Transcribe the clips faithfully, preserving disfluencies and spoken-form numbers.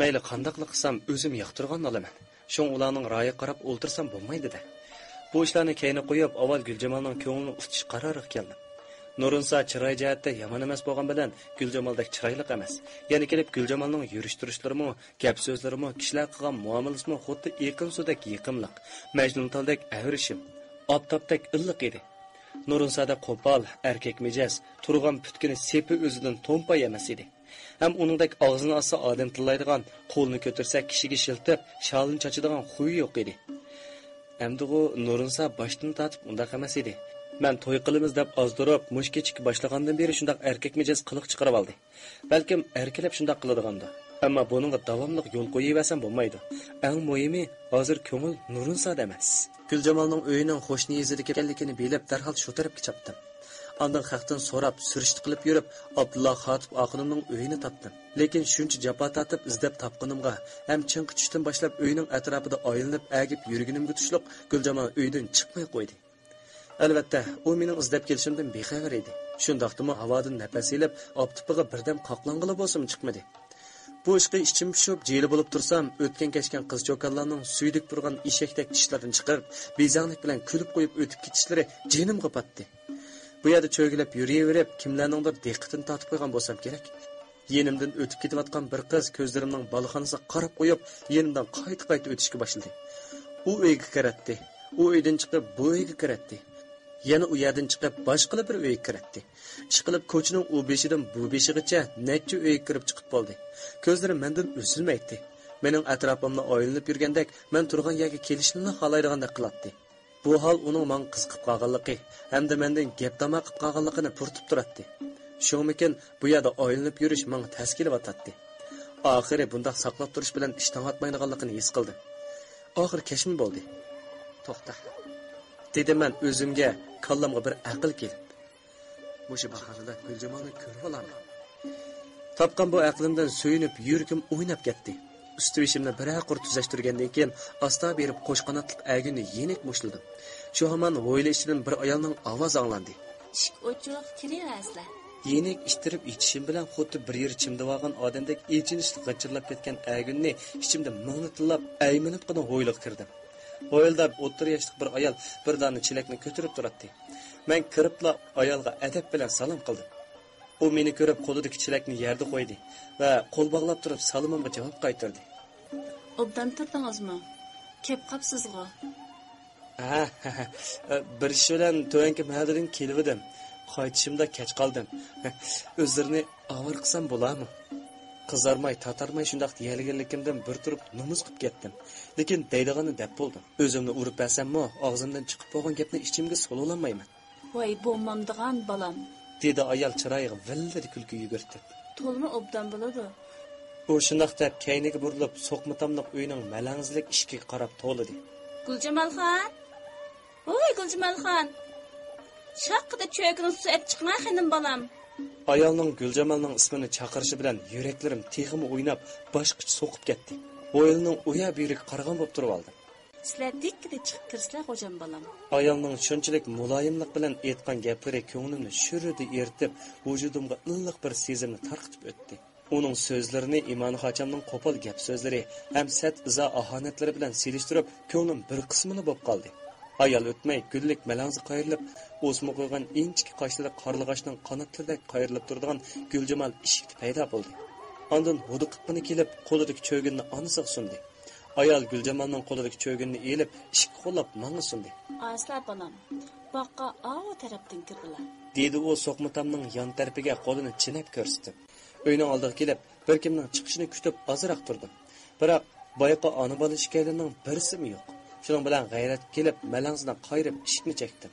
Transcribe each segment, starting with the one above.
مەيلى قانداقلا قىلسام، ئۆزۈم ياقتۇرغاننى ئالىمەن. شۇڭا ئۇلارنىڭ رايىغا قاراپ ئولتۇرسام بولمايدۇ-دە. بۇ ئىشلارنى كەينىگە قويۇپ، ئاۋۋال گۈلجامالنىڭ كۆڭلىنى ئۇتۇش قارارىغا كەلدىم. نۇرۇنسا چىراي جەھەتتە يامان ئەمەس بولغان بىلەن، گۈلجامالدەك چىرايلىق ئەمەس. يەنە كېلىپ گۈلجامالنىڭ يۈرۈش-تۇرۇشلىرىمۇ، گەپ-سۆزلىرىمۇ، كىشىلەرگە قىلغان مۇئامىلىسىمۇ خۇددى ئېقىن سۇدەك يېقىملىق، مەجنۇنتالدەك ئەۋرىشىم، ئاپتاپتەك ئىللىق ئىدى. نۇرۇنسادەك قوپال، ئەركەك مىجەز، تۇرغان پۈتكىنى سېپى ئۆزىدىن تومپاي ئەمەس ئىدى. ھەم ئۇنىڭدەك ئاغزىنى ئاچسا ئادەم تىللايدىغان، قولىنى كۆتۈرسە كىشىگە شىلتىپ، شالىنى چاچىدىغان خۇيى يوق ئىدى. ئەمدىغۇ نۇرۇنسا باشتىن تارتىپ ئۇنداق ئەمەس ئىدى. مەن توي قىلىمىز دەپ ئازدۇرۇپ، مۇشۇ كېچىككە باشلىغاندىن بېرى شۇنداق ئەركەك مىجەز قىلىق چىقىرىۋالدى. بەلكىم ئەركىلەپ شۇنداق قىلىدىغاندۇ. ئەمما بۇنىڭغا داۋاملىق يول قويۇۋەرسەم بولمايدۇ. ئەڭ مۇھىمى، ھازىر كۆڭۈل نۇرۇنسادا ئەمەس. گۈلجامالنىڭ ئۆيىنىڭ قوشنا يېزىدىكى ئىكەنلىكىنى بىلىپ، دەرھال شۇ تەرەپكە چاپتىم. ئاندىن خەقتىن سوراپ، سۈرۈشتە قىلىپ يۈرۈپ، ئابدۇللا خاتىپ ئاخۇنۇمنىڭ ئۆيىنى تاپتىم. لېكىن شۇنچە جاپا تارتىپ ئىزدەپ تاپقىنىمغا ھەم چىڭقى چۈشتىن باشلاپ ئۆينىڭ ئەتراپىدا ئايلىنىپ ئەگىپ يۈرگىنىمگە تۇشلۇق، گۈلجامال ئۆيدىن چىقماي قويدى. ئەلۋەتتە، ئۇ مېنىڭ ئىزدەپ كېلىشىمدىن بىخەۋەر ئىدى. شۇنداقتىمۇ ھاۋادىن نەپەس ئېلىپ، ئاپتىپىغا بىردەم قاقلانغىلى بولسىمۇ چىقمىدى. بۇ ئىشقا ئىچىم پۇشۇپ، جىلە بولۇپ تۇرسام، ئۆتكەن-كەچكەن قىز-چوكانلارنىڭ سۈيدۈك پۇرىغان ئېشەكتەك چىشلىرىنى چىقىرىپ، بېزەڭلىك بىلەن كۈلۈپ قويۇپ ئۆتۈپ كېتىشلىرى جېنىمغا پاتتى. بۇ يەردە چۆگىلەپ يۈرۈۋېرىپ، كىملەرنىڭدۇر دىققىتىنى تارتىپ قويغان بولسام كېرەك. يېنىمدىن ئۆتۈپ كېتىۋاتقان بىر قىز كۆزلىرىمنىڭ بالىخانىسىغا قاراپ قويۇپ، يېنىمدىن قايتا-قايتا ئۆتۈشكە باشلىدى. ئۇ ئۆيگە كىرەتتى، ئۇ ئۆيدىن چىقىپ بۇ ئۆيگە كىرەتتى. يەنە ئۇ يەردىن چىقىپ باشقىلا بىر ئۆيگە كىرەتتى. ئىشقىلىپ كوچىنىڭ ئۇ بېشىدىن بۇ بېشىغىچە نەچچە ئۆيگە كىرىپ چىقىپ بولدى. كۆزلىرى مەندىن ئۈزۈلمەيتتى. مېنىڭ ئەتراپىمدا ئايلىنىپ يۈرگەندەك، مەن تۇرغان يەرگە كېلىشنىلا خالايدىغاندەك قىلاتتى. بۇ ھال ئۇنىڭ ماڭا قىزىقىپ قالغانلىقى ھەمدە مەندىن گەپ تاماق قىلىپ قالغانلىقىنى پۇرىتىپ تۇراتتى. شۇڭىمىكىن، بۇ يەردە ئايلىنىپ يۈرۈش ماڭا تەس كېلىۋاتاتتى. ئاخىرى بۇنداق ساقلاپ تۇرۇش بىلەن ئىش تاڭاتمايدىغانلىقىنى ھېس قىلدىم. ئاخىرى كەچمۇ بولدى. توختا، دېدىم مەن ئۆزۈمگە، كاللامغا بىر ئەقىل كېلىپ. مۇشۇ باھانە بىلەن گۈلجامالنى كۆرۈۋالارمەن. تاپقان بۇ ئەقلىمدىن سۆيۈنۈپ يۈرىكىم ئويناپ كەتتى. ئۈستى بېشىمنى بىرەر قۇر تۈزەشتۈرگەندىن كېيىن، ئاستا بېرىپ قوش قاناتلىق ئەگىننى يېنىك مۇشتلىدىم. شۇ ھامان ھويلا ئىچىدىن بىر ئايالنىڭ ئاۋازى ئاڭلاندى. ئىشىك ئوچۇق، كىرىۋەرسىلە. يېنىك ئىتتىرىپ ئېچىشىم بىلەن خۇددى بىر يېرى چىمدىۋالغان ئادەمدەك ئېچىنىشلىق غىچىرلاپ كەتكەن ئەگىننى ئىچىمدە مىڭنى تىللاپ، ئەيمىنىپ قىنا ھويلىغا كىردىم. ھويلىدا ئوتتۇرا ياشلىق بىر ئايال بىر دانە چېلەكنى كۆتۈرۈپ تۇراتتى. مەن كىرىپلا ئايالغا ئەدەپ بىلەن سالام قىلدىم. ئۇ مېنى كۆرۈپ قولىدىكى چېلەكنى يەردە قويدى ۋە قول باغلاپ تۇرۇپ سالىمىمغا جاۋاب قايتۇردى. ئوبدان تۇردىڭىزمۇ؟ كەپ قاپسىزغۇ؟ ھە، بىر ئىش بىلەن تۆۋەنكى مەھەللىدىن كېلىۋىدىم. قايتىشىمدا كەچ قالدىم. ئۆزلىرىنى ئاۋارە قىلسام بولارمۇ؟ قىزارماي، تاتارماي شۇنداق دېيەلىگەنلىكىمدىن بىر تۇرۇپ نومۇس قىپ كەتتىم. لېكىن دەيدىغاننى دەپ بولدۇم. ئۆزۈمنى ئۇرۇپ بەرسەممۇ، ئاغزىمدىن چىقىپ بولغان گەپنى ئىچىمگە سولىۋالالمايمەن. ۋاي بولمامدىغان بالام، دېدى ئايال چىرايىغا ۋىللىدە كۈلكە يۈگۈرتۈپ. تولىمۇ ئوبدان بولىدۇ. ئۇ شۇنداق دەپ كەينىگە بۇرۇلۇپ، سوقما تاملىق ئۆينىڭ مەلەڭزىلىك ئىشىكىگە قاراپ توۋلىدى. گۈلجامالخان! ۋوي گۈلجامالخان! شاققىدە چۆگىنىڭ سۇ ئەپ چىقىڭا خېنىم بالام! ئايالنىڭ گۈلجامالنىڭ ئىسمىنى چاقىرىشى بىلەن يۈرەكلىرىم تېخىمۇ ئويناپ، باشقىچە سوقۇپ كەتتى. ھويلىنىڭ ئۇ يەر بۇ يېرىگە قارىغان بولۇپ تۇرۇۋالدىم. سىلەر دىككىدە چىقىپ كىرسىلە، خوجام بالام. ئايالنىڭ شۇنچىلىك مۇلايىملىق بىلەن ئېيتقان گەپلىرى كۆڭلۈمنى شۈررىدە ئېرىتىپ، ۋۇجۇدۇمغا ئىللىق بىر سېزىمنى تارقىتىپ ئۆتتى. ئۇنىڭ سۆزلىرىنى ئىمانخاچامنىڭ قوپال گەپ سۆزلىرى ھەم سەت ئىزا ئاھانەتلىرى بىلەن سېلىشتۇرۇپ، كۆڭلۈم بىر قىسمىلا بولۇپ قالدى. ھايال ئۆتمەي، گۈللۈك مەلەڭزە قايرىلىپ، ئوسما قويغان ئىنچىكە قاشلىرى قارلىغاچنىڭ قاناتلىرىدەك قايرىلىپ تۇرىدىغان گۈلجامال ئىشىكتە پەيدا بولدى. ئاندىن ھودۇقۇپقىنە كېلىپ، قولىدىكى چۆگۈننى ئانىسىغا سۇندى. ئايال گۈلجامالنىڭ قولىدىكى چۆگۈننى ئېلىپ، ئىشىككە قوللاپ ماڭا سۇندى. ئاسلا بالام، باغقا ئاۋۇ تەرەپتىن كىرگىلە، دېدى ئۇ سوقما تامنىڭ يان تەرىپىگە قولىنى چىنەپ كۆرسىتىپ. ئۆينىڭ ئالدىغا كېلىپ، بىر كىمنىڭ چىقىشىنى كۈتۈپ ئازراق تۇردۇم. بىراق بايىقى ئانا-بالا ئىككىيلەننىڭ بىرسىمۇ يوق. شۇنىڭ بىلەن غەيرەتكە كېلىپ، مەلەڭزىدىن قايرىپ ئىشىكنى چەكتىم.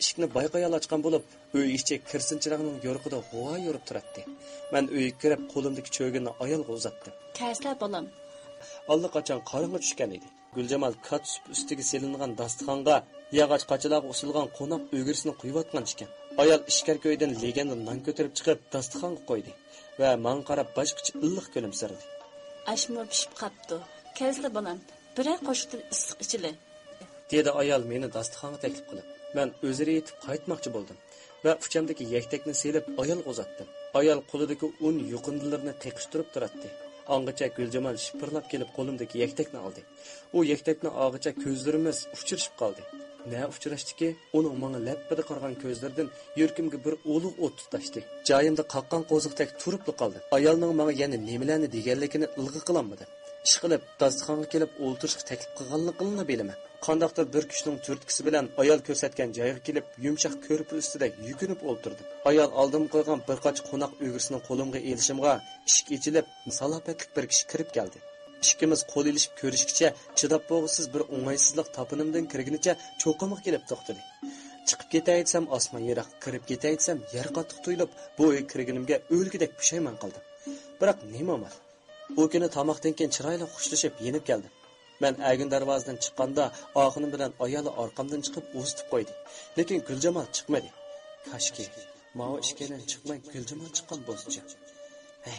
ئىشىكنى بايىقى ئايال ئاچقان بولۇپ، ئۆي ئىچى كىرسىن چىراغنىڭ يورۇقىدا غۇۋا يورۇپ تۇراتتى. مەن ئۆيگە كىرىپ، قولۇمدىكى چۆگۈننى ئايالغا ئۇزاتتىم. كەلسىلە بالام. ئاللىقاچان قاراڭغۇ چۈشكەن ئىدى. گۈلجامال كات سۈپە ئۈستىگە سېلىنغان داستىخانغا ياغاچ قاچىلارغا ئۇسۇلغان قوناق ئۆگرىسىنى قۇيۇۋاتقان ئىكەن. ئايال ئىچكەركى ئۆيدىن لېگەندىن نان كۆتۈرۈپ چىقىپ، داستىخانغا قويدى ۋە ماڭا قاراپ باشقىچە ئىللىق كۈلۈمسىرىدى. ئاشمۇ پىشىپ قاپتۇ. كەلسىلە بالام، بىرەر قوشۇقتىن ئىسسىق ئىچىلى، دېدى ئايال مېنى داستىخانغا تەكلىپ قىلىپ. مەن ئۆزرە يېتىپ قايتماقچى بولدۇم ۋە ئۇچامدىكى يەكتەكنى سېلىپ ئايالغا ئۇزاتتىم. ئايال قولىدىكى ئۇن يۇقۇندىلىرىنى قېقىشتۇرۇپ تۇراتتى. ئاڭغىچە گۈلجامال شىپىرلاپ كېلىپ قولۇمدىكى يەكتەكنى ئالدى. ئۇ يەكتەكنى ئالغىچە كۆزلىرىمىز ئۇچرىشىپ قالدى. نە ئۇچراشتىكى؟ ئۇنىڭ ماڭا لەپپىدە قارىغان كۆزلىرىدىن يۈرىكىمگە بىر ئۇلۇغ ئوت تۇتاشتى. جايىمدا قاققان قوزۇقتەك تۇرۇپلا قالدىم. ئايالنىڭ ماڭا يەنە نېمىلەرنى دېگەنلىكىنى ئىلغا قىلالمىدىم. ئىشقىلىپ، داستىخانغا كېلىپ ئولتۇرۇشقا تەكلىپ قىلغانلىقىنىلا بىلىمەن. قانداقتۇر بىر كۈچنىڭ تۈرتكىسى بىلەن ئايال كۆرسەتكەن جايغا كېلىپ، يۇمشاق كۆرپە ئۈستىدە يۈكۈنۈپ ئولتۇردۇم. ئايال ئالدىمغا قويغان بىر قاچا قوناق ئۈگرىسىنى قولۇمغا ئېلىشىمغا، ئىشىك ئېچىلىپ، سالاپەتلىك بىر كىشى كىرىپ كەلدى. ئىككىمىز قول ئېلىشىپ كۆرۈشكىچە، چىداپ بولغۇسىز بىر ئوڭايسىزلىق تاپىنىمدىن كىرگىنىچە چوقۇمغا كېلىپ توختىدى. چىقىپ كېتەي دېسەم، ئاسمان يىراق، كىرىپ كېتەي دېسەم، يەر قاتتىق تۇيۇلۇپ، بۇ ئۆيگە كىرگىنىمگە ئۆلگۈدەك پۇشايمان قىلدىم. بىراق نېمە ئامال؟ ئۇ كۈنى تاماقتىن كېيىن چىرايلىق خوشلىشىپ يېنىپ كەلدىم. مەن ئەگىن دەرۋازىدىن چىققاندا، ئاخۇنۇم بىلەن ئايالى ئارقامدىن چىقىپ ئۇزىتىپ قويدى. لېكىن گۈلجامال چىقمىدى. كاشكى، ماۋۇ ئىككىيلەن چىقماي گۈلجامال چىققان بولسىچۇ؟ ھەي،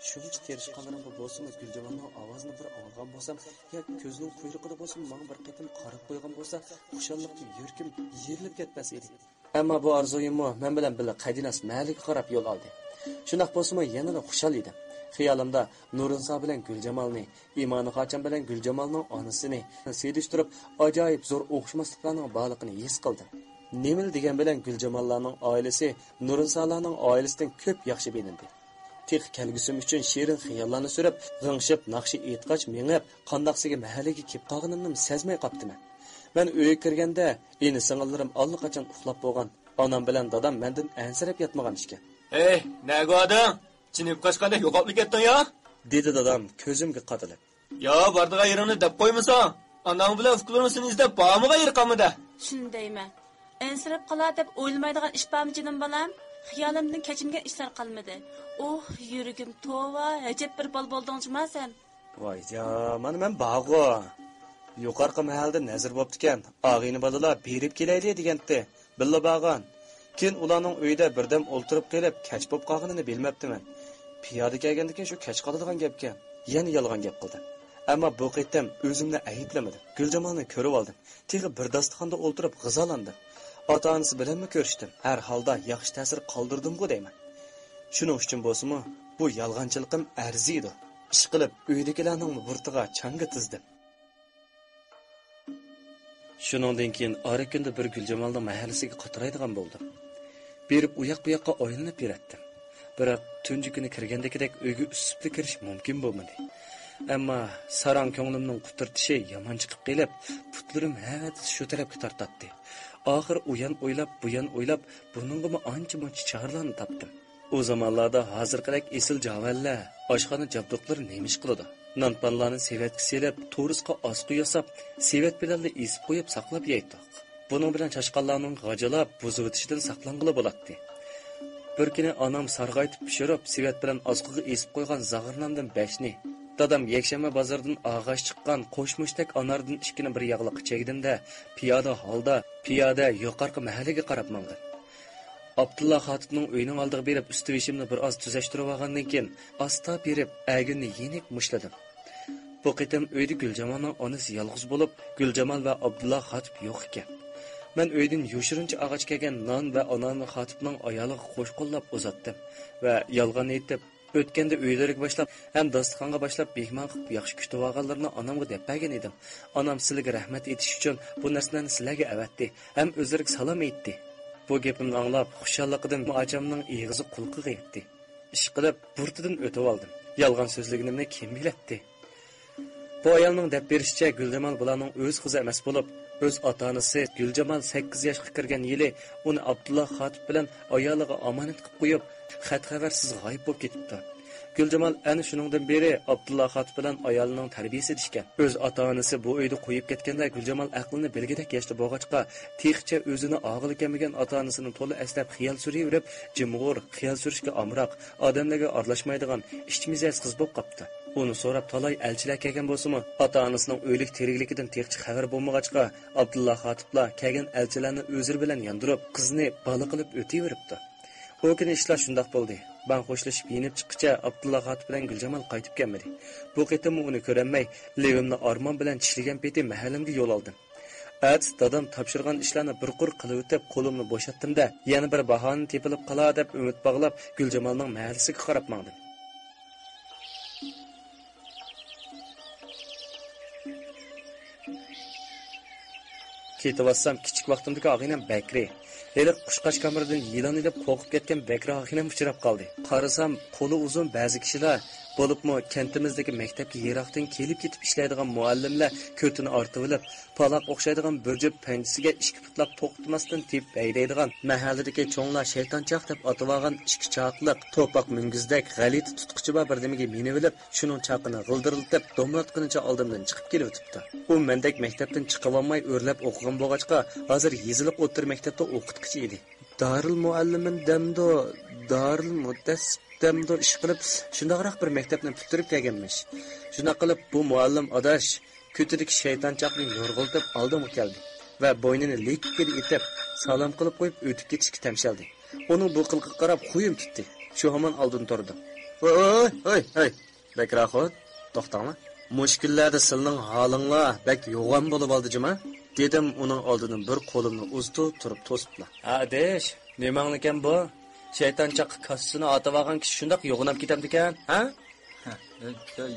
شۇنچە تىرىشقانلىرىمغا بولسىمۇ گۈلجامالنىڭ ئاۋازىنى بىر ئاڭلىغان بولسام، يا كۆزىنىڭ قۇيرۇقىدا بولسىمۇ ماڭا بىر قېتىم قاراپ قويغان بولسا، خۇشاللىقتىن يۈرىكىم يېرىلىپ كەتمەس ئىدى. ئەمما بۇ ئارزۇيۇممۇ مەن بىلەن بىللە قەدىناس مەھەللىگە قاراپ يول ئالدى. شۇنداق بولسىمۇ يەنىلا خۇشال ئىدىم. خىيالىمدا نۇرنىسا بىلەن گۈلجامالنى، ئىمانىخاچام بىلەن گۈلجامالنىڭ ئانىسىنى سېلىشتۇرۇپ، ئاجايىپ زور ئوخشىماسلىقلارنىڭ بارلىقىنى ھېس قىلدىم. نېمىلا دېگەن بىلەن گۈلجاماللارنىڭ ئائىلىسى نۇرنىسالارنىڭ ئائىلىسىدىن كۆپ ياخشى بىلىندى. تېخى كەلگۈسىم ئۈچۈن شېرىن خىياللارنى سۈرۈپ، غىڭشىپ ناخشا ئېيتقاچ مېڭىپ، قانداقسىگە مەھەللىگە كېلىپ قالغىنىمنىمۇ سەزمەي قاپتىمەن. مەن ئۆيگە كىرگەندە، ئىنى-سىڭىللىرىم ئاللىقاچان ئۇخلاپ بولغان. ئانام بىلەن دادام مەندىن ئەنسىرەپ ياتمىغان ئىكەن. «ھەي، نەگە باردىڭ؟ چېنىپ قاچقاندەك يوقاپلا كەتتىڭ يا؟» دېدى دادام كۆزۈمگە قادىلىپ. «يا بارىدىغان يېرىڭنى دەپ قويمىساڭ، ئاناڭ بىلەن ئۇكىلىرىڭ سېنى ئىزدەپ بارمىغان يېرى قالمىدى.» شۇنى دەيمەن. ئەنسىرەپ قالا دەپ ئويلىمايدىغان ئىش بارمۇ جېنىم بالام؟ خىيالىمدىن كەچمىگەن ئىشلار قالمىدى. ئوھ، يۈرىكىم توۋا، ئەجەب بىر بالا بولدۇڭ جۇما سەن. ۋاي جا، مانا مەن بارغۇ. يۇقارقى مەھەلدە نەزىر بوپتىكەن، ئاغىنە بالىلار بېرىپ كېلەيلى دېگەنتى. بىللە بارغان. كېيىن ئۇلارنىڭ ئۆيىدە بىردەم ئولتۇرۇپ قېلىپ، كەچ بوپ قالغىنىنى بىلمەپتىمەن. پىيادە كەلگەندىكىن شۇ كەچ قالىدىغان گەپكەن. يەنە يالغان گەپ قىلدىم. ئەمما بۇ قېتىم ئۆزۈمنى ئەيىبلىمىدىم. گۈلجامالنى كۆرۈۋالدىم. تېخى بىر داستىخاندا ئولتۇرۇپ غىزالاندىم. ئاتا-ئانىسى بىلەنمۇ كۆرۈشتۈم. ھەر ھالدا ياخشى تەسىر قالدۇردۇمغۇ دەيمەن. شۇنىڭ ئۈچۈن بولسىمۇ، بۇ يالغانچىلىقىم ئەرزىيدۇ. ئىشقىلىپ، ئۆيدىكىلەرنىڭمۇ بۇرۇتىغا چاڭگا تىزدىم. شۇنىڭدىن كېيىن ئارا كۈندە بىر گۈلجامالنىڭ مەھەللىسىگە قاترايدىغان بولدۇم. بېرىپ ئۇياق-بۇياققا ئايلىنىپ يۈرەتتىم. بىراق تۇنجى كۈنى كىرگەندىكىدەك ئۆيگە ئۈسۈپلا كىرىش مۇمكىن بولمىدى. ئەمما ساراڭ كۆڭلۈمنىڭ قۇتۇرتىشى يامان چىقىپ قېلىپ، پۇتلىرىم ھەدىسى شۇ تەرەپكە تارتاتتى. ئاخىر ئۇيان ئويلاپ، بۇيان ئويلاپ، بۇنىڭغىمۇ ئانچە-مۇنچە چارىلارنى تاپتىم. ئۇ زامانلاردا ھازىرقىدەك ئېسىل جاۋەنلەر، ئاشخانا جابدۇقلىرى نېمە ئىش قىلىدۇ؟ نان-پانلارنى سېۋەتكە سېلىپ، تورۇسقا ئاسقۇ ياساپ، سېۋەت بىلەنلا ئېسىپ قويۇپ ساقلاپ يەيتتۇق. بۇنىڭ بىلەن چاشقانلارنىڭ غاجىلاپ، بۇزۇۋېتىشىدىن ساقلانغىلى بولاتتى. بىر كۈنى ئانام سارغايتىپ پىشۇرۇپ، سېۋەت بىلەن ئاسقىغا ئېسىپ قويغان زاغرىناندىن بەشنى، دادام يەكشەنبە بازىرىدىن ئاغاچ چىققان قوش مۇشتەك ئاناردىن ئىككىنى بىر ياغلىققا چەگدىم-دە، پىيادە ھالدا، پىيادە يۇقارقى مەھەللىگە قاراپ ماڭدىم. ئابدۇللا خاتىپنىڭ ئۆيىنىڭ ئالدىغا بېرىپ، ئۈستى-بېشىمنى بىر ئاز تۈزەشتۈرۈۋالغاندىن كېيىن، ئاستا بېرىپ، ئەگىننى يېنىك مۇشتلىدىم. بۇ قېتىم ئۆيدە گۈلجامالنىڭ ئانىسى يالغۇز بولۇپ، گۈلجامال ۋە ئابدۇللا خاتىپ يوق ئىكەن. مەن ئۆيدىن يوشۇرۇنچە ئاغاچ كەلگەن نان ۋە ئانارنى خاتىپنىڭ ئايالىغا قوش قوللاپ ئۇزاتتىم ۋە يالغان ئېيتىپ، ئۆتكەندە ئۆيلىرىگە باشلاپ ھەم داستىخانغا باشلاپ مېھمان قىلىپ ياخشى كۈتۈۋالغانلىرىنى ئانامغا دەپ بەرگەن ئىدىم. ئانام سىلىگە رەھمەت ئېيتىش ئۈچۈن بۇ نەرسىلەرنى سىلەرگە ئەۋەتتى ھەم ئۆزلىرىگە سالام ئېيتتى. بۇ گېپىمنى ئاڭلاپ، خۇشاللىقىدىن ئاچامنىڭ ئېغىزى قۇلىقىغا يەتتى. ئىشقىلىپ، بۇرۇتىدىن ئۆتۈۋالدىم. يالغان سۆزلىگىنىمنى كىم بىلەتتى؟ بۇ ئايالنىڭ دەپ بېرىشىچە، گۈلجامال بۇلارنىڭ ئۆز قىزى ئەمەس بولۇپ، ئۆز ئاتا-ئانىسى گۈلجامال سەككىز ياشقا كىرگەن يىلى ئۇنى ئابدۇللا خاتىپ بىلەن ئايالىغا ئامانەت قىلىپ قويۇپ، خەت-خەۋەرسىز غايىب بولۇپ كېتىپتۇ. گۈلجامال ئەنە شۇنىڭدىن بېرى ئابدۇللا خاتىپ بىلەن ئايالىنىڭ تەربىيىسىدە ئىكەن. ئۆز ئاتا-ئانىسى بۇ ئۆيدە قويۇپ كەتكەندە، گۈلجامال ئەقلىنى بىلگۈدەك ياشتا بولغاچقا، تېخىچە ئۆزىنى ئاغىلى كەلمىگەن ئاتا-ئانىسىنى تولا ئەسلەپ خىيال سۈرۈۋېرىپ، جىمغۇر، خىيال سۈرۈشكە ئامراق، ئادەملەرگە ئارىلاشمايدىغان، ئىچ مىجەز قىز بولۇپ قاپتۇ. ئۇنى سوراپ تالاي ئەلچىلەر كەلگەن بولسىمۇ، ئاتا-ئانىسىنىڭ ئۆلۈك تىرىكلىكىدىن تېخىچە خەۋەر بولمىغاچقا، ئابدۇللا خاتىپلا كەلگەن ئەلچىلەرنى ئۆزلىرى بىلەن ياندۇرۇپ، قىزنى بالا قىلىپ ئۆتۈۋېرىپتۇ. ئۇ كۈنى ئىشلار شۇنداق بولدى. باڭ خوشلىشىپ يېنىپ چىققىچە ئابدۇللا خاتىپ بىلەن گۈلجامال قايتىپ كەلمىدى. بۇ قېتىممۇ ئۇنى كۆرەلمەي، لېۋىمنى ئارمان بىلەن چىشلىگەن پېتى مەھەللەمگە يول ئالدىم. ئەتىسى دادام تاپشۇرغان ئىشلارنى بىر قۇر قىلىۋېتىپ، قولۇمنى بوشاتتىم-دە، يەنە بىر باھانە تېپىلىپ قالا دەپ ئۈمىد باغلاپ، گۈلجامالنىڭ مەھەللىسىگە قاراپ ماڭدىم. كېتىۋاتسام، كىچىك ۋاقتىمدىكى ئاغىنەم بەكرى، ھېلىقى قۇشقاچ كامىرىدىن يىلان ئېلىپ قورقۇپ كەتكەن بەكرى ئاغىنەم ئۇچراپ قالدى. قارىسام، قولى ئۇزۇن بەزى كىشىلەر، بولۇپمۇ كەنتىمىزدىكى مەكتەپكە يىراقتىن كېلىپ-كېتىپ ئىشلەيدىغان مۇئەللىملەر كۆتىنى ئارتىۋېلىپ، پالاق ئوخشايدىغان بىر جۈپ پەنجىسىگە ئىككى پۇتلاپ توختىماستىن تېپىپ ھەيدەيدىغان مەھەللىدىكى چوڭلار شەيتانچاق دەپ ئاتىۋالغان ئىككى چاقلىق، توپاق مۈڭگۈزدەك غەلىتە تۇتقۇچى بار بىردېمىگە مىنىۋېلىپ، شۇنىڭ چاقىنى غىلدىرلىتىپ، دومىلاتقىنىچە ئالدىمدىن چىقىپ كېلىۋېتىپتۇ. ئۇ مەندەك مەكتەپتىن چىقىۋالماي ئۆرلەپ ئوقۇغان بولغاچقا، ھازىر يېزىلىق ئوتتۇرا مەكتەپتە ئوقۇتقۇچى ئىدى. دارىل مۇئەللىمىن دەمدۇ، دارىل مۇدەسسىپ دەمدۇ ئىشقىلىپ، شۇنداقراق بىر مەكتەپنى پۈتتۈرۈپ كەلگەنمىش. شۇنداق قىلىپ، بۇ مۇئەللىم ئاداش كۆتىدىكى شەيتانچاقنى يورغىلىتىپ ئالدىمغا كەلدى ۋە بوينىنى لىككىدە ئېتىپ، سالام قىلىپ قويۇپ ئۆتۈپ كېتىشكە تەمشەلدى. ئۇنىڭ بۇ قىلىقىغا قاراپ خۇيۇم تۇتتى. شۇ ھامان ئالدىن تۇردۇم. ۋوي، ۋوي، ۋوي، ۋوي، بەكرى ئاخۇن، توختاڭلار. مۇشۇ كۈنلەردە سىلىنىڭ ھالىڭلار بەك يوغان بولۇۋالدى جۇما، دېدىم ئۇنىڭ ئالدىدىن بىر قولۇمنى ئۇزىتىپ تۇرۇپ توسۇپلا. ھە، ئاداش، نېمەڭلىكەن بۇ؟ شەيتانچاققا كاسىسىنى ئاتىۋالغان كىشى شۇنداق يوغىناپ كېتەمدىكەن، ھە؟ ھە،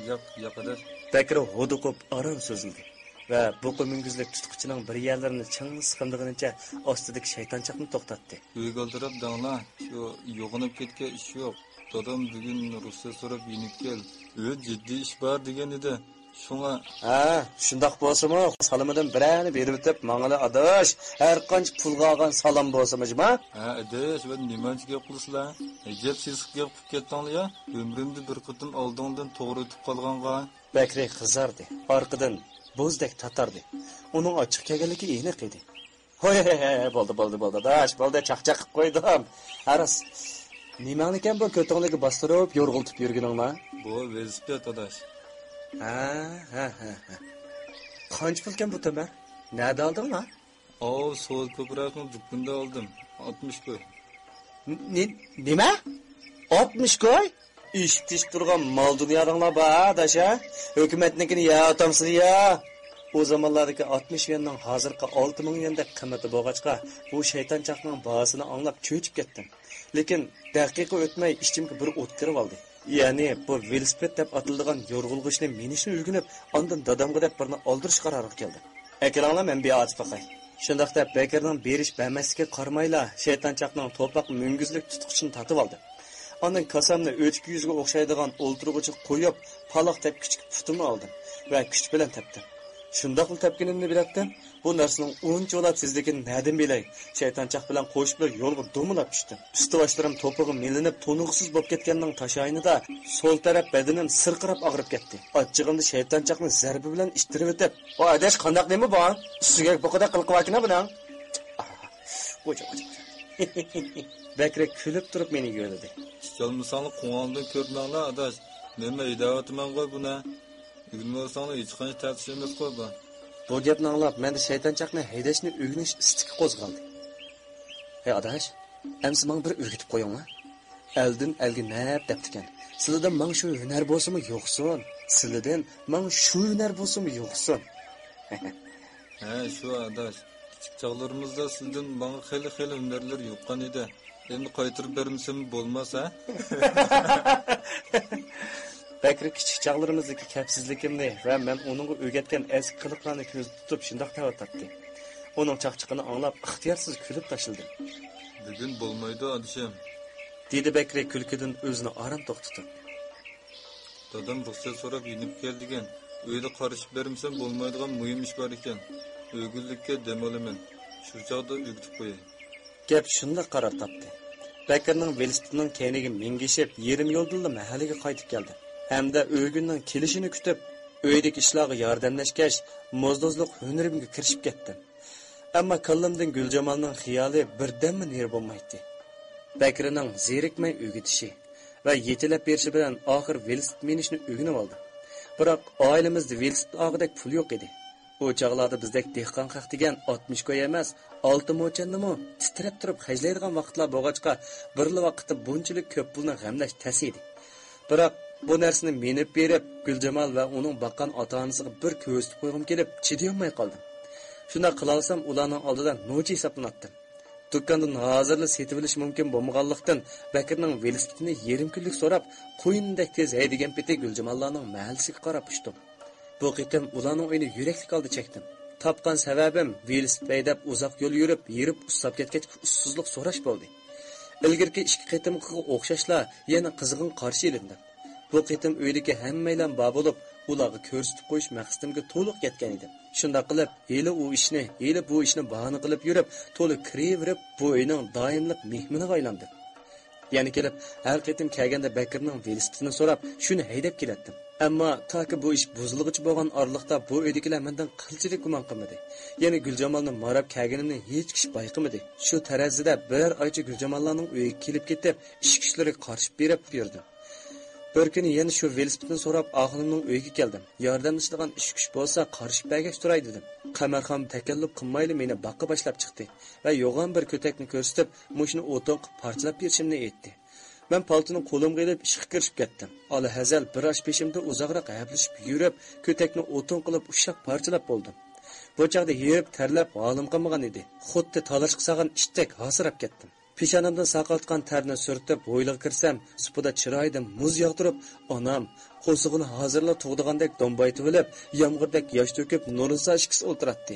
ياق، ياق، ئاداش. بەكرى ھودۇقۇپ ئاران سۆزلىدى ۋە بۇقا مۈڭگۈزلۈك تۇتقۇچىنىڭ بىر يەرلىرىنى چىڭ سىقىمدىغىنىچە ئاستىدىكى شەيتانچاقنى توختاتتى. ئۆيگە ئالدىراپ دەڭلار، شۇ يوغىناپ كەتكەن ئىش يوق. دادام بۈگۈن رۇخسەت سوراپ يېنىپ كەل، ئۆيدە جىددىي ئىش بار دېگەن ئىدى. شۇڭا. ھە، شۇنداق بولسىمۇ، سالىمىدىن بىرەرنى بېرىۋېتىپ ماڭىلى ئاداش. ھەرقانچە پۇلغا ئالغان سالام بولسىمۇ جۇما. ھە، ئاداش، ۋە نېمانچە گەپ قىلىسىلەر؟ ئەجەب سېسىق گەپ قىلىپ كەتتىڭلار يا. ئۆمرۈمدە بىر قېتىم ئالدىڭدىن توغرا ئۆتۈپ قالغانغا. بەكرى قىزاردى. ئارقىدىن بوزدەك تاتاردى. ئۇنىڭ ئاچچىق كەلگەنلىكى ئېنىق ئىدى. ھوي، ھوي، ھوي، بولدى، بولدى، بولدى، ئاداش، بولدى، چاقچاق قىلىپ قويدۇم. ھە راست، نېمەڭلىكەن بۇ كۆتۈڭلۈككە باستۇرۇپ، يورغىلىتىپ يۈرگىنىڭلار؟ بۇ ۋېلىسىپىت، ئاداش. ھە، ھە، ھە، ھە. قانچە پۇلكەن بۇ تۆمۈر؟ نەدە ئالدىڭلار؟ ئاۋۇ سودا كوپىراتنىڭ دۇكىنىدا ئالدىم. ئاتمىش كوي. نې-، نېمە؟ ئاتمىش كوي؟ ئېشىپ تېشىپ تۇرغان مال دۇنيالاڭلار بار ھە، ئاداش ھە؟ ھۆكۈمەتنىڭكىنى يەۋاتامسىلەر يا؟ ئۇ زامانلاردىكى ئاتمىش يۈەننىڭ ھازىرقى ئالتە مىڭ يۈەندەك قىممىتى بولغاچقا، بۇ شەيتانچاقنىڭ باھاسىنى ئاڭلاپ چۆچۈپ كەتتىم. لېكىن دەقىقە ئۆتمەي ئىچىمگە بىر ئوت كىرىۋالدى. يەنى بۇ ۋېلىسىپىت دەپ ئاتىلىدىغان يورغىلىغۇچنى مىنىشنى ئۆگىنىپ، ئاندىن دادامغا دەپ بىرنى ئالدۇرۇش قارارىغا كەلدىم. ئەكېلىڭلار، مەن بىر ئاتىپ باقاي. شۇنداق دەپ، بەكرىنىڭ بېرىش-بەرمەسلىكىگە قارىمايلا، شەيتانچاقنىڭ توپاق مۈڭگۈزلۈك تۇتقۇچىنى تارتىۋالدىم. ئاندىن كاسامنى ئۆچكە يۈزگە ئوخشايدىغان ئولتۇرغۇچىغا قويۇپ، پالاق تەپكۈچىگە پۇتۇمنى ئالدىم ۋە كۈچ بىلەن تەپتىم. شۇنداقلا تەپكىنىمنى بىلەتتىم، بۇ نەرسىنىڭ ئۇنچىۋالا تېزلىكىنى نەدىن بىلەي؟ شەيتانچاق بىلەن قوشۇپلا يولغا دومىلاپ چۈشتۈم. ئۈستى-باشلىرىم توپىغا مىلىنىپ، تونۇغۇسىز بولۇپ كەتكەننىڭ تاشايىنىدا سول تەرەپ بەدىنىم سىرقىراپ ئاغرىپ كەتتى. ئاچچىقىمدا شەيتانچاقنى زەربە بىلەن ئىتتىرىۋېتىپ، ۋاي ئاداش، قانداق نېمە بۇ؟ ئۈستىگە بۇقىدەك قىلىپ قىلىۋەتكىنە بۇنىڭ. بەكرى كۈلۈپ تۇرۇپ مېنى يۆلىدى. ئىچالمىساڭلار قوڭۇڭدىن كۆرمەڭلار ئاداش. مەنمۇ ھەيدەۋاتىمەنغۇ بۇنى. ئۆگىنىۋالساڭلار ھېچقانچە تەس ئىش ئەمەسقۇ بۇ. بۇ گەپنى ئاڭلاپ مەندە شەيتانچاقنى ھەيدەشنى ئۆگىنىش ئىستىكى قوزغالدى. ھەي ئاداش، ئەمسە ماڭا بىر ئۆگىتىپ قويۇڭلار. ئەلدىن ئەلگە نەپ دەپتىكەن. سىلىدىن ماڭا شۇ ھۈنەر بولسىمۇ يوقسۇن. سىلىدىن ماڭا شۇ ھۈنەر بولسىمۇ يوقسۇن. ھە، شۇ ئاداش. كىچىك چاغلىرىمىزدا سىلىدىن ماڭا خېلى-خېلى ھۈنەرلەر يۇققان ئىدى. ئەمدى قايتۇرۇپ بەرمىسەم بولماس، ھە؟ بەكرى كىچىك چاغلىرىمىزدىكى كەپسىزلىكىمنى ۋە مەن ئۇنىڭغا ئۆگەتكەن ئەسكى قىلىقلارنى كۆزدە تۇتۇپ شۇنداق تەۋە تارتتى. ئۇنىڭ چاقچىقىنى ئاڭلاپ ئىختىيارسىز كۈلۈپ تاشلىدىم. بۈگۈن بولمايدۇ، ئادىشىم. دېدى بەكرى كۈلكىدىن ئۆزىنى ئاران توختىتىپ. دادام رۇخسەت سوراپ يېنىپ كەل دېگەن. ئۆيدە قارىشىپ بەرمىسەم بولمايدىغان مۇھىم ئىش بار ئىكەن. ئۆگۈنلۈككە دەم ئالىمەن. شۇ چاغدا ئۆگىتىپ قوياي. گەپ شۇنداق قارار تاپتى. بەكرىنىڭ ۋېلىسىپىتىنىڭ كەينىگە مىنگىشىپ، يېرىم يولدىلا مەھەللىگە قايتىپ كەلدىم ھەمدە ئۆگۈننىڭ كېلىشىنى كۈتۈپ، ئۆيدىكى ئىشلارغا ياردەملەشكەچ، موزدوزلۇق ھۈنىرىمگە كىرىشىپ كەتتىم. ئەمما كاللامدىن گۈلجامالنىڭ خىيالى بىردەممۇ نېرى بولمايتتى. بەكرىنىڭ زېرىكمەي ئۆگىتىشى ۋە يېتىلەپ بېرىشى بىلەن ئاخىر ۋېلىسىپىت مىنىشنى ئۆگىنىۋالدىم. بىراق، ئائىلىمىزدە ۋېلىسىپىت ئالغۇدەك پۇل يوق ئىدى. ئۇ چاغلاردا بىزدەك دېھقان خەق دېگەن ئاتمىش كوي ئەمەس، ئالتە موچەننىمۇ تىترەپ تۇرۇپ خەجلەيدىغان ۋاقىتلار بولغاچقا، بىرلا ۋاقىتتا بۇنچىلىك كۆپ پۇلنى غەملەش تەس ئىدى. بىراق، بۇ نەرسىنى مىنىپ بېرىپ، گۈلجامال ۋە ئۇنىڭ باققان ئاتا-ئانىسىغا بىر كۆرسىتىپ قويغۇم كېلىپ، چىدىيالماي قالدىم. شۇنداق قىلالىسام، ئۇلارنىڭ ئالدىدا نوچى ھېسابلىناتتىم. دۇكاندىن ھازىرلا سېتىۋېلىش مۇمكىن بولمىغانلىقتىن، بەكرىنىڭ ۋېلىسىپىتىنى يېرىم كۈنلۈك سوراپ، قۇيۇندەك تېز ھەيدىگەن پېتى گۈلجاماللارنىڭ مەھەللىسىگە قاراپ ئۇچتۇم. بۇ قېتىم ئۇلارنىڭ ئۆيىنى يۈرەكلىك ھالدا چەكتىم. تاپقان سەۋەبىم ۋېلىسىپىت ھەيدەپ ئۇزاق يول يۈرۈپ، ھېرىپ ئۇسساپ كەتكەچ ئۇسسۇزلۇق سوراش بولدى. ئىلگىرىكى ئىككى قېتىمقىغا ئوخشاشلا يەنە قىزغىن قارشى ئېلىندىم. بۇ قېتىم ئۆيدىكى ھەممەيلەن بار بولۇپ، ئۇلارغا كۆرسىتىپ قويۇش مەقسىتىمگە تولۇق يەتكەن ئىدىم. شۇنداق قىلىپ، ھېلى ئۇ ئىشنى، ھېلى بۇ ئىشنى باھانە قىلىپ يۈرۈپ، تولا كىرىۋېرىپ، بۇ ئۆينىڭ دائىملىق مېھمىنىغا ئايلاندىم. يەنە كېلىپ، ھەر قېتىم كەلگەندە بەكرىنىڭ ۋېلىسىپىتىنى سوراپ، شۇنى ھەيدەپ كېلەتتىم. ئەمما تاكى بۇ ئىش بۇزۇلغۇچە بولغان ئارىلىقتا بۇ ئۆيدىكىلەر مەندىن قىلچىلىك گۇمان قىلمىدى. يەنە گۈلجامالنى ماراپ كەلگىنىنى ھېچ كىشى بايقىمىدى. شۇ تەرەزىدە بىرەر ئايچە گۈلجاماللارنىڭ ئۆيىگە كېلىپ كېتىپ، ئىش-كۈچلىرىگە قارىشىپ بېرىپ يۈردۈم. بىر كۈنى يەنە شۇ ۋېلىسىپىتنى سوراپ، ئاخۇنۇمنىڭ ئۆيىگە كەلدىم. ياردەملىشىدىغان ئىش-كۈچ بولسا، قارىشىپ بەرگەچ تۇراي، دېدىم. قەمەرخان تەكەللۇپ قىلمايلا مېنى باغقا باشلاپ چىقتى ۋە يوغان بىر كۆتەكنى كۆرسىتىپ، مۇشۇنى ئوتۇن قىلىپ پارچىلاپ بېرىشىمنى ئېيتتى. مەن پالتىنى قولۇمغا ئېلىپ، ئىشقا كىرىشىپ كەتتىم. ئالا ھەزەل بىر ئاش پېشىمدا ئۇزاقراق ھەپىلىشىپ يۈرۈپ، كۆتەكنى ئوتۇن قىلىپ ئۇششاق پارچىلاپ بولدۇم. بۇ چاغدا ھېرىپ، تەرلەپ، ھالىم قالمىغان ئىدى. خۇددى تالاشقا سالغان ئىتتەك ھاسىراپ كەتتىم. پېشانەمدىن ساقالتقان تەرنى سۈرتۈپ، ھويلىغا كىرسەم، سۇپىدا چىرايىدىن مۇز ياغدۇرۇپ، ئانام قورسىقىنى ھازىرلا تۇغىدىغاندەك دومبايتىۋېلىپ، يامغۇردەك ياش تۆكۈپ، نۇرنىسا ئىككىسى ئولتۇراتتى.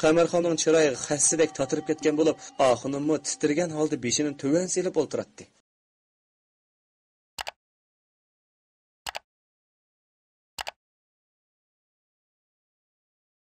قەمەرخاننىڭ چىرايىغا خەسسىدەك تاتىرىپ كەتكەن بولۇپ، ئاخۇنۇممۇ تىترىگەن ھالدا بېشىنى تۆۋەن سېلىپ ئولتۇراتتى.